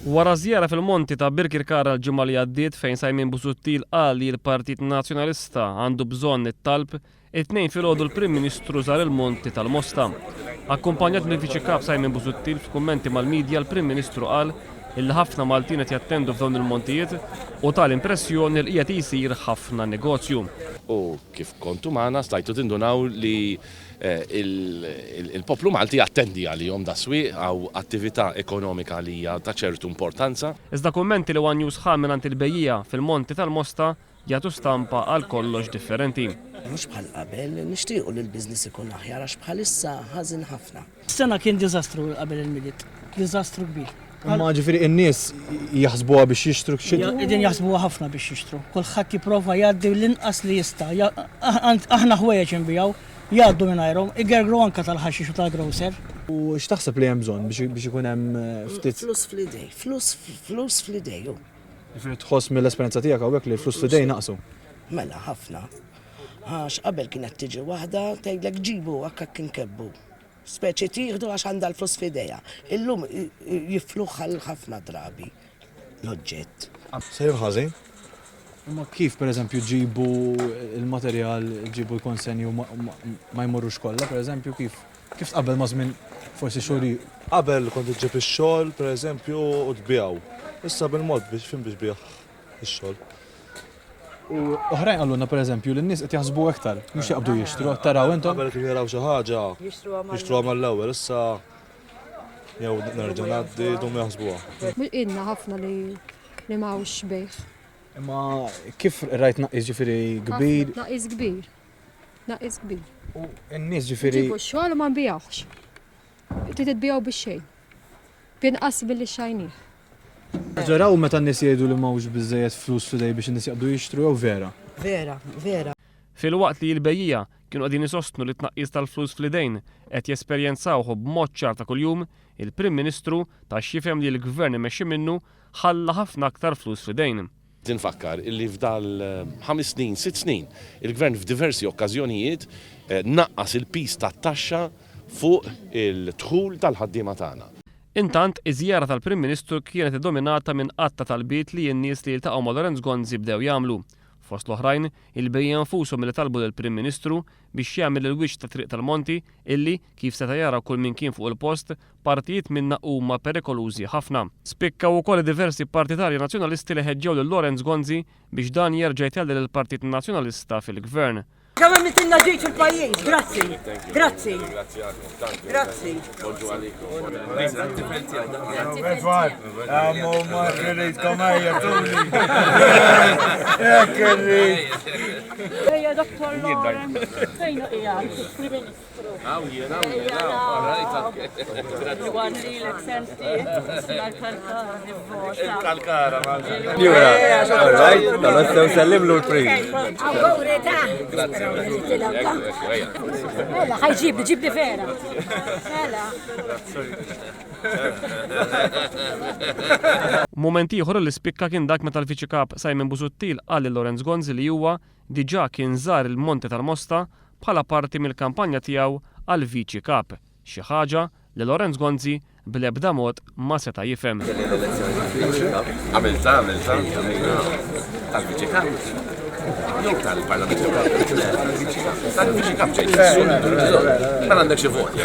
Wara żjara fil-monti ta' Birkirkara l-ġimgħa li għaddiet fejn Simon Busuttil qal li l-Partit Nazzjonalista għandu bżonn it-talb, it-Tnejn filgħodu l-Prim Ministru żar il-monti tal-Mosta. Akkumpanjat mill-Viċi Kap Simon Busuttil f'kummenti mal-midja l-Prim Ministru qal illi ħafna Maltin qed jattendu f'dawn il-montijiet u ta l-impressjoni li qiegħed jsir ħafna negozju. U kif kontu magħna stajtu tindunaw li il-poplu Malti jattendi għalihom das-swieq, hawn attività ekonomika li hija ta' ċertu importanza. Iżda kummenti li one News ħa mingħand il-bejjiegħa fil-monti tal-Mosta jagħtu stampa għal kollox differenti. Mhux bħal qabel, nixtiequ li l-business ikun aħjar għax bħalissa ħażin ħafna. Is-sena kien diżastru qabel il-Milied, diżastru kbir. Imma ġifieri n-nies jaħsbuha biex jixtru xi. Qegħdin jaħsbuha ħafna biex jixtru. Kulħadd jipprova jgħaddi l-inqas li jista'. Aħna ħwejjeġ inbigħu, jgħaddu mingħajrhom, igergru anke tal-ħaxix u tal-grocer. U x'taħseb li hemm bżonn biex ikun hemm ftit. Flus fl-idej, flus flus fl-idej hu. Jiġifieri tħoss mill-esperjenza tiegħek hawnhekk li l-flus fl-idej naqsu? Mela ħafna. Għax qabel kienet tiġi waħda tgħidlek ġibu hekk hekk inkebbu. Speċi tieħdu għax għandha l-flus f'idejha. Illum jifluh għal ħafna drabi l-oġġett. Sejjer ħażin. Imma kif pereżempju ġġibu l-materjal, ġġibu l-konsenji u ma jmorrux kollha pereżempju kif kif tqabbel ma' żmien forsi xhur Qabel kont iġġib ix-xogħol pereżempju u tbigħu. Issa bil-mod biex fejn biex tbigħ ix-xogħol. U oħrajn qalulna pereżempju li n-nies qed jaħsbu iktar, mhux jaqbdu jixtru, taraw intom? Qabel kif jaraw xi ħaġa, jixtruha mal-ewwel, issa jew nerġa' ngħaddi jdum jaħsbuha. Ilna ħafna li li m'hawnx bejgħ. Imma kif rajt tnaqqis ġifieri kbir? Tnaqqis kbir. Tnaqqis kbir. U n-nies ġifieri. Nġibu x-xogħol u ma nbigħuhx. Trid tbigħu bix-xejn. B'inqas milli xtrajnih. Ġaraw meta n-nies jgħidu li m'hawnx biżżejjed flus f'idej biex in-nies jaqbdu jixtru jew vera? Vera, vera. Filwaqt li l-bejjiegħa kienu qegħdin isostnu li t-tnaqqis tal-flus fl-idejn qed jesperjenzawh b'mod ċar ta' kuljum, il-Prim Ministru ta x'jifhem li l-Gvern immexxi minnu ħalla ħafna aktar flus fl-idejn. Infakkar illi f'dal-ħames snin, sitt snin, il-Gvern f'diversi okkażjonijiet naqqas il-piż tat-taxxa fuq il-dħul tal-ħaddiema tagħna. Intant, iż-żjara tal-Prim Ministru kienet iddominata minn għadd ta' talbiet li n-nies li jiltaqgħu ma' Lawrence Gonzi bdew jagħmlu. Fost l-oħrajn, il-bejjiegħa nfushom li talbu lill-Prim Ministru biex jagħmel il-wiċċ tat-Triq tal-Monti illi, kif seta' jara kull min kien fuq il-post, partijiet minnha huma perikolużi ħafna. Spikkaw ukoll diversi partitarji Nazzjonalisti li ħeġġew lil Lawrence Gonzi biex dan jerġa' jtella' lill-Partit Nazzjonalista fil-Gvern. Kemm għamiltilna ġid fil-pajjiż, grazzi, grazzi. Grazzi. Ejja, Dr. Lawrence, fejn qiegħed il-Prim Ministru? Il-kalkara, Njura, all right, tal-għassew sellimlu l-prim. Mela, ħajġib, ġibli vera. Mela. Mument ieħor li spikka kien dak meta l-Viċi Kap Simon Busuttil qal lil Lawrence Gonzi li huwa diġà kien żar il-Monti tal-Mosta bħala parti mill-kampanja tiegħu għal Viċi Kap, xi ħaġa li Lawrence Gonzi bl-ebda mod ma seta' jifhem. Għamilta, għamilta, tal-Viċi Kap. Jew tal-Parlament Tal-Viċi Kap ġejt. Mela għandek xi voti.